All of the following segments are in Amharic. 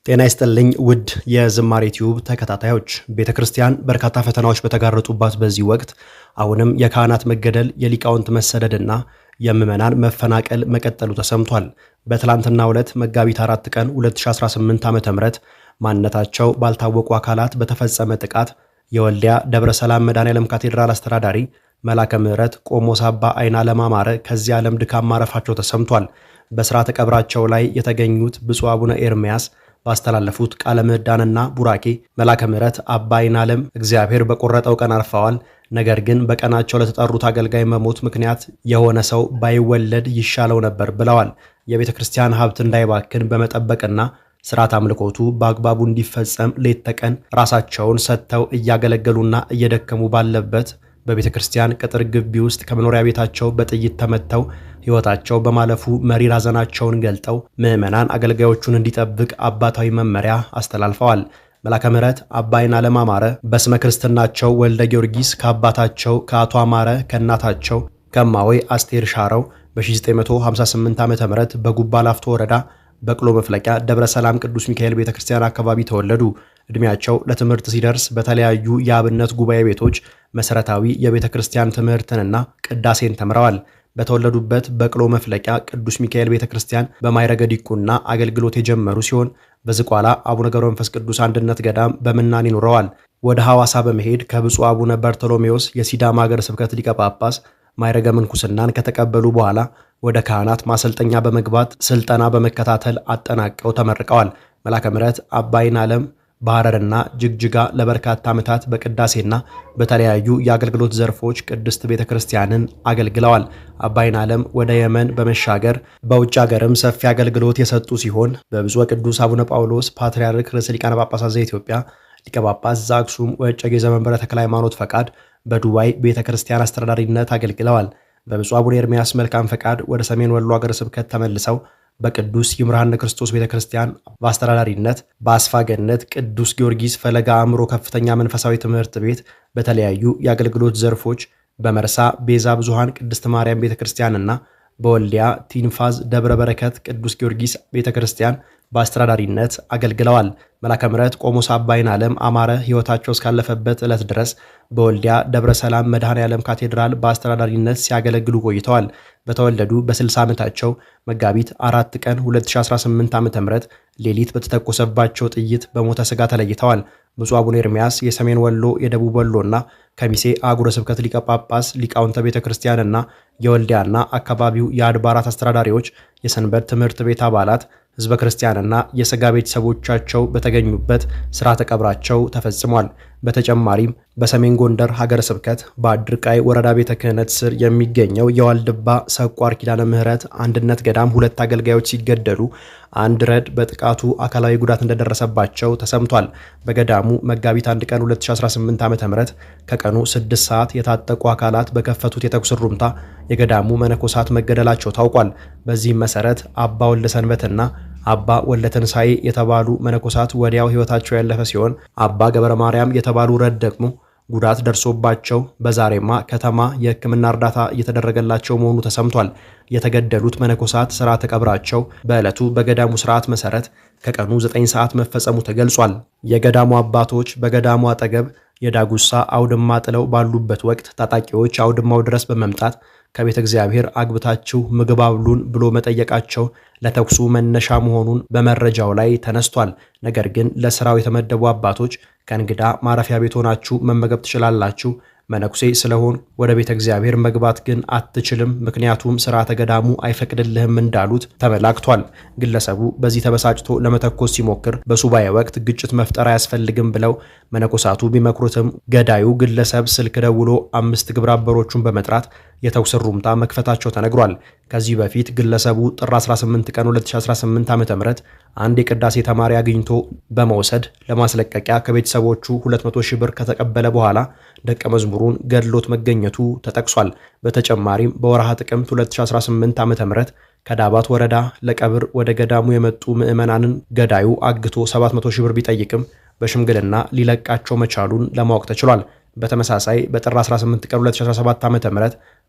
ጤና ይስጥልኝ ውድ የዝማሬ ቲዩብ ተከታታዮች፣ ቤተ ክርስቲያን በርካታ ፈተናዎች በተጋረጡባት በዚህ ወቅት አሁንም የካህናት መገደል፣ የሊቃውንት መሰደድና የምዕመናን መፈናቀል መቀጠሉ ተሰምቷል። በትላንትናው ዕለት መጋቢት 4 ቀን 2018 ዓ.ም ማንነታቸው ባልታወቁ አካላት በተፈጸመ ጥቃት የወልዲያ ደብረ ሰላም መድኃኔዓለም ካቴድራል አስተዳዳሪ መላከ ምሕረት ቆሞስ አባ አይናለም አማረ ከዚህ ዓለም ድካም ማረፋቸው ተሰምቷል። በሥርዓተ ቀብራቸው ላይ የተገኙት ብፁዕ አቡነ ኤርምያስ ባስተላለፉት ቃለ ምዕዳንና ቡራኬ መላከ ምሕረት አባ አይናለም እግዚአብሔር በቆረጠው ቀን አርፈዋል። ነገር ግን በቀናቸው ለተጠሩት አገልጋይ መሞት ምክንያት የሆነ ሰው ባይወለድ ይሻለው ነበር ብለዋል። የቤተ ክርስቲያን ሀብት እንዳይባክን በመጠበቅና ስርዓት አምልኮቱ በአግባቡ እንዲፈጸም ሌት ተቀን ራሳቸውን ሰጥተው እያገለገሉና እየደከሙ ባለበት በቤተ ክርስቲያን ቅጥር ግቢ ውስጥ ከመኖሪያ ቤታቸው በጥይት ተመተው ሕይወታቸው በማለፉ መሪር ሐዘናቸውን ገልጠው ምዕመናን አገልጋዮቹን እንዲጠብቅ አባታዊ መመሪያ አስተላልፈዋል። መላከ ምሕረት አባ አይናለም አማረ በስመ ክርስትናቸው ወልደ ጊዮርጊስ ከአባታቸው ከአቶ አማረ ከእናታቸው ከማወይ አስቴር ሻረው በ1958 ዓ.ም በጉባ ላፍቶ ወረዳ በቅሎ መፍለቂያ ደብረ ሰላም ቅዱስ ሚካኤል ቤተክርስቲያን አካባቢ ተወለዱ። ዕድሜያቸው ለትምህርት ሲደርስ በተለያዩ የአብነት ጉባኤ ቤቶች መሰረታዊ የቤተ ክርስቲያን ትምህርትንና ቅዳሴን ተምረዋል። በተወለዱበት በቅሎ መፍለቂያ ቅዱስ ሚካኤል ቤተ ክርስቲያን በማዕረገ ዲቁና አገልግሎት የጀመሩ ሲሆን በዝቋላ አቡነ ገብረ መንፈስ ቅዱስ አንድነት ገዳም በምናኔ ኖረዋል። ወደ ሐዋሳ በመሄድ ከብፁዕ አቡነ በርቶሎሜዎስ የሲዳማ ሀገረ ስብከት ሊቀ ጳጳስ ማዕረገ ምንኩስናን ከተቀበሉ በኋላ ወደ ካህናት ማሰልጠኛ በመግባት ስልጠና በመከታተል አጠናቀው ተመርቀዋል። መላከ ምሕረት አባ አይናለም በሐረርና ጅግጅጋ ለበርካታ ዓመታት በቅዳሴና በተለያዩ የአገልግሎት ዘርፎች ቅድስት ቤተ ክርስቲያንን አገልግለዋል። አባ አይናለም ወደ የመን በመሻገር በውጭ ሀገርም ሰፊ አገልግሎት የሰጡ ሲሆን በብፁዕ ወቅዱስ አቡነ ጳውሎስ ፓትርያርክ ርዕሰ ሊቃነ ጳጳሳት ዘኢትዮጵያ ሊቀ ጳጳስ ዘአክሱም ወዕጨጌ ዘመንበረ ተክለ ሃይማኖት ፈቃድ በዱባይ ቤተ ክርስቲያን አስተዳዳሪነት አገልግለዋል። በብፁዕ አቡነ ኤርምያስ መልካም ፈቃድ ወደ ሰሜን ወሎ ሀገረ ስብከት ተመልሰው በቅዱስ ይምርሃነ ክርስቶስ ቤተ ክርስቲያን በአስተዳዳሪነት፣ በአስፋ ገነት ቅዱስ ጊዮርጊስ ፈለገ አእምሮ ከፍተኛ መንፈሳዊ ትምህርት ቤት በተለያዩ የአገልግሎት ዘርፎች፣ በመርሳ ቤዛ ብዙሃን ቅድስት ማርያም ቤተ ክርስቲያንና በወልዲያ ቲንፋዝ ደብረ በረከት ቅዱስ ጊዮርጊስ ቤተ ክርስቲያን በአስተዳዳሪነት አገልግለዋል። መላከ ምሕረት ቆሞስ አባ አይናለም አማረ ሕይወታቸው እስካለፈበት ዕለት ድረስ በወልዲያ ደብረ ሰላም መድኃኔዓለም ካቴድራል በአስተዳዳሪነት ሲያገለግሉ ቆይተዋል። በተወለዱ በ60 ዓመታቸው መጋቢት 4 ቀን 2018 ዓ.ም ሌሊት በተተኮሰባቸው ጥይት በሞተ ሥጋ ተለይተዋል። ብፁዕ አቡነ ኤርምያስ የሰሜን ወሎ፣ የደቡብ ወሎና ከሚሴ አህጉረ ስብከት ሊቀ ጳጳስ፣ ሊቃውንተ ቤተ ክርስቲያንና የወልዲያና አካባቢው የአድባራት አስተዳዳሪዎች፣ የሰንበት ትምህርት ቤት አባላት፣ ሕዝበ ክርስቲያንና የሥጋ ቤተሰቦቻቸው በተገኙበት ሥርዓተ ቀብራቸው ተፈጽሟል። በተጨማሪም በሰሜን ጎንደር ሀገረ ስብከት በአድርቃይ ወረዳ ቤተ ክህነት ስር የሚገኘው የዋልድባ ሰቋር ኪዳነ ምሕረት አንድነት ገዳም ሁለት አገልጋዮች ሲገደሉ አንድ ረድ በጥቃቱ አካላዊ ጉዳት እንደደረሰባቸው ተሰምቷል። በገዳሙ መጋቢት 1 ቀን 2018 ዓ.ም ከቀኑ 6 ሰዓት የታጠቁ አካላት በከፈቱት የተኩስ ሩምታ የገዳሙ መነኮሳት መገደላቸው ታውቋል። በዚህም መሰረት አባ ወልደ ሰንበትና አባ ወልደ ትንሳኤ የተባሉ መነኮሳት ወዲያው ሕይወታቸው ያለፈ ሲሆን አባ ገብረ ማርያም የተባሉ ረድ ደግሞ ጉዳት ደርሶባቸው በዛሬማ ከተማ የሕክምና እርዳታ እየተደረገላቸው መሆኑ ተሰምቷል። የተገደሉት መነኮሳት ስርዓተ ቀብራቸው በዕለቱ በገዳሙ ስርዓት መሰረት ከቀኑ 9 ሰዓት መፈጸሙ ተገልጿል። የገዳሙ አባቶች በገዳሙ አጠገብ የዳጉሳ አውድማ ጥለው ባሉበት ወቅት ታጣቂዎች አውድማው ድረስ በመምጣት ከቤተ እግዚአብሔር አግብታችሁ ምግብ አብሉን ብሎ መጠየቃቸው ለተኩሱ መነሻ መሆኑን በመረጃው ላይ ተነስቷል። ነገር ግን ለስራው የተመደቡ አባቶች ከእንግዳ ማረፊያ ቤት ሆናችሁ መመገብ ትችላላችሁ፣ መነኩሴ ስለሆን ወደ ቤተ እግዚአብሔር መግባት ግን አትችልም፣ ምክንያቱም ስርዓተ ገዳሙ አይፈቅድልህም እንዳሉት ተመላክቷል። ግለሰቡ በዚህ ተበሳጭቶ ለመተኮስ ሲሞክር በሱባኤ ወቅት ግጭት መፍጠር አያስፈልግም ብለው መነኮሳቱ ቢመክሩትም ገዳዩ ግለሰብ ስልክ ደውሎ 5 ግብረ አበሮቹን በመጥራት የተኩስ ሩምታ መክፈታቸው ተነግሯል። ከዚህ በፊት ግለሰቡ ጥር 18 ቀን 2018 ዓ.ም አንድ የቅዳሴ ተማሪ አግኝቶ በመውሰድ ለማስለቀቂያ ከቤተሰቦቹ 200 ሺህ ብር ከተቀበለ በኋላ ደቀ መዝሙሩን ገድሎት መገኘቱ ተጠቅሷል። በተጨማሪም በወርሃ ጥቅምት 2018 ዓ.ም ከዳባት ወረዳ ለቀብር ወደ ገዳሙ የመጡ ምዕመናንን ገዳዩ አግቶ 700 ሺህ ብር ቢጠይቅም በሽምግልና ሊለቃቸው መቻሉን ለማወቅ ተችሏል። በተመሳሳይ በጥር 18 ቀን 2017 ዓ.ም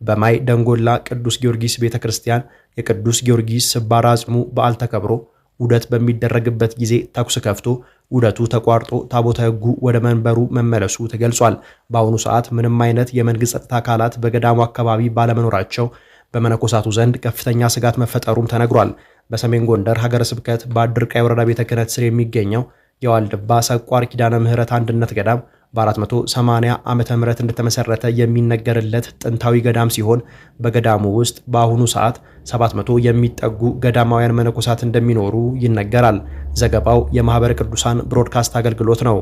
በማይ ደንጎላ ቅዱስ ጊዮርጊስ ቤተክርስቲያን የቅዱስ ጊዮርጊስ ስባረ አጽሙ በዓል ተከብሮ ዑደት በሚደረግበት ጊዜ ተኩስ ከፍቶ ዑደቱ ተቋርጦ ታቦተ ሕጉ ወደ መንበሩ መመለሱ ተገልጿል። በአሁኑ ሰዓት ምንም አይነት የመንግስት ጸጥታ አካላት በገዳሙ አካባቢ ባለመኖራቸው በመነኮሳቱ ዘንድ ከፍተኛ ስጋት መፈጠሩም ተነግሯል። በሰሜን ጎንደር ሀገረ ስብከት በአድርቃይ ወረዳ ቤተ ክህነት ስር የሚገኘው የዋልድባ ሰቋር ኪዳነ ምሕረት አንድነት ገዳም በ480 ዓመተ ምህረት እንደተመሰረተ የሚነገርለት ጥንታዊ ገዳም ሲሆን በገዳሙ ውስጥ በአሁኑ ሰዓት 700 የሚጠጉ ገዳማውያን መነኮሳት እንደሚኖሩ ይነገራል። ዘገባው የማኅበረ ቅዱሳን ብሮድካስት አገልግሎት ነው።